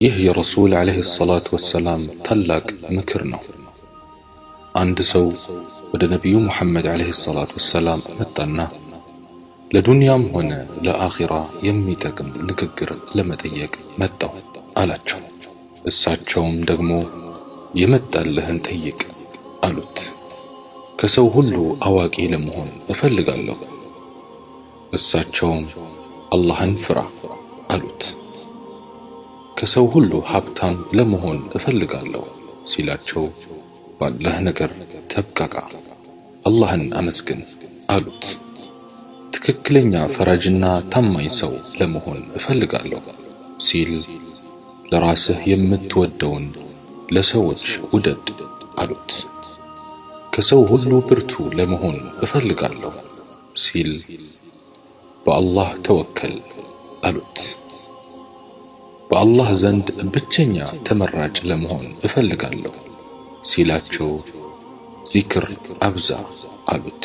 ይህ የረሱል ዓለይሂ ሰላቱ ወሰላም ታላቅ ምክር ነው። አንድ ሰው ወደ ነቢዩ ሙሐመድ ዓለይሂ ሰላቱ ወሰላም መጣና ለዱንያም ሆነ ለአኺራ የሚጠቅም ንግግር ለመጠየቅ መጣው አላቸው። እሳቸውም ደግሞ የመጣልህን ጠይቅ አሉት። ከሰው ሁሉ አዋቂ ለመሆን እፈልጋለሁ። እሳቸውም አላህን ፍራ አሉት። ከሰው ሁሉ ሀብታም ለመሆን እፈልጋለሁ ሲላቸው ባለህ ነገር ተብቃቃ፣ አላህን አመስግን አሉት። ትክክለኛ ፈራጅና ታማኝ ሰው ለመሆን እፈልጋለሁ ሲል ለራስህ የምትወደውን ለሰዎች ውደድ አሉት። ከሰው ሁሉ ብርቱ ለመሆን እፈልጋለሁ ሲል በአላህ ተወከል አሉት። በአላህ ዘንድ ብቸኛ ተመራጭ ለመሆን እፈልጋለሁ ሲላቸው ዚክር አብዛ አሉት።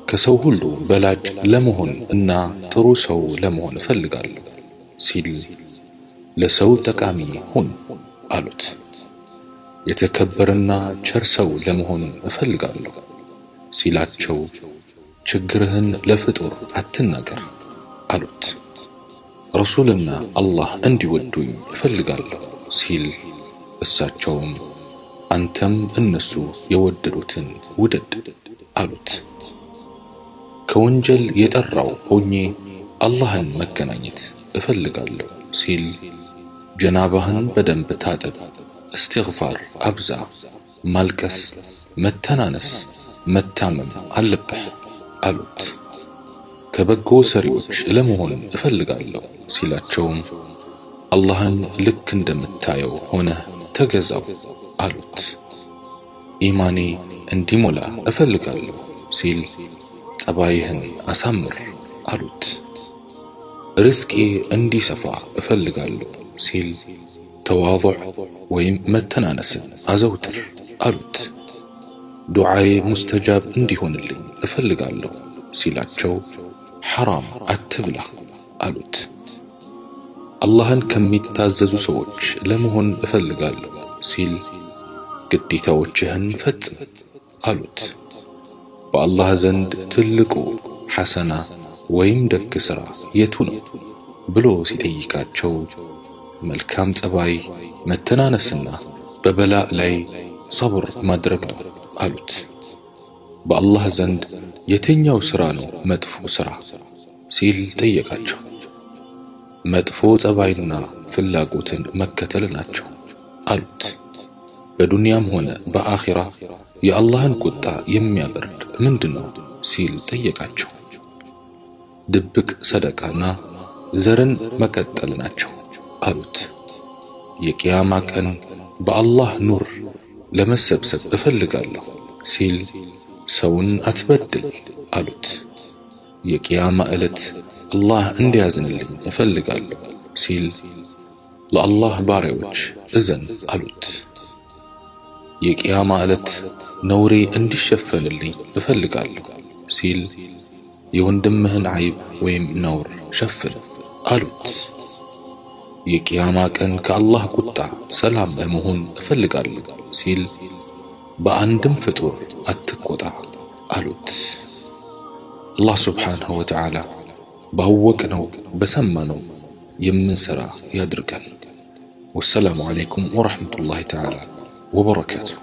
ከሰው ሁሉ በላጭ ለመሆን እና ጥሩ ሰው ለመሆን እፈልጋለሁ ሲል ለሰው ጠቃሚ ሁን አሉት። የተከበረና ቸር ሰው ለመሆን እፈልጋለሁ ሲላቸው ችግርህን ለፍጡር አትናገር አሉት። ረሱልና አላህ እንዲወዱኝ እፈልጋለሁ ሲል እሳቸውም አንተም እነሱ የወደዱትን ውደድ አሉት። ከወንጀል የጠራው ሆኜ አላህን መገናኘት እፈልጋለሁ ሲል ጀናባህን በደንብ ታጠብ፣ እስትግፋር አብዛ፣ ማልቀስ፣ መተናነስ፣ መታመም አለብህ አሉት። ከበጎ ሰሪዎች ለመሆን እፈልጋለሁ ሲላቸውም አላህን ልክ እንደምታየው ሆነህ ተገዛው አሉት። ኢማኔ እንዲሞላ እፈልጋለሁ ሲል ጸባይህን አሳምር አሉት። ርዝቄ እንዲሰፋ እፈልጋለሁ ሲል ተዋዱዕ ወይም መተናነስን አዘውትር አሉት። ዱዓዬ ሙስተጃብ እንዲሆንልኝ እፈልጋለሁ ሲላቸው ሐራም አትብላ አሉት። አላህን ከሚታዘዙ ሰዎች ለመሆን እፈልጋለሁ ሲል ግዴታዎችህን ፈጽም አሉት። በአላህ ዘንድ ትልቁ ሐሰና ወይም ደግ ሥራ የቱ ነው ብሎ ሲጠይቃቸው መልካም ጸባይ፣ መተናነስና በበላእ ላይ ሰብር ማድረግ ነው አሉት። በአላህ ዘንድ የትኛው ሥራ ነው መጥፎ ሥራ ሲል ጠየቃቸው። መጥፎ ጸባይና ፍላጎትን መከተል ናቸው አሉት። በዱንያም ሆነ በአኺራ የአላህን ቁጣ የሚያበርድ ምንድን ነው ሲል ጠየቃቸው። ድብቅ ሰደቃና ዘርን መቀጠል ናቸው አሉት። የቅያማ ቀን በአላህ ኑር ለመሰብሰብ እፈልጋለሁ ሲል ሰውን አትበድል አሉት። የቅያማ ዕለት አላህ እንዲያዝንልኝ እፈልጋለሁ ሲል ለአላህ ባሪያዎች እዘን አሉት። የቅያማ ዕለት ነውሬ እንዲሸፈንልኝ እፈልጋለሁ ሲል የወንድምህን ዓይብ ወይም ነውር ሸፍን አሉት። የቅያማ ቀን ከአላህ ቁጣ ሰላም ለመሆን እፈልጋለሁ ሲል በአንድም ፍጡር አትቆጣ አሉት። አላህ ስብሓንሁ ወተዓላ ባወቅነው በሰማነው የምንሰራ ያድርገን። ወሰላሙ ዓለይኩም ወረሕመቱላሂ ተዓላ ወበረካቱሁ።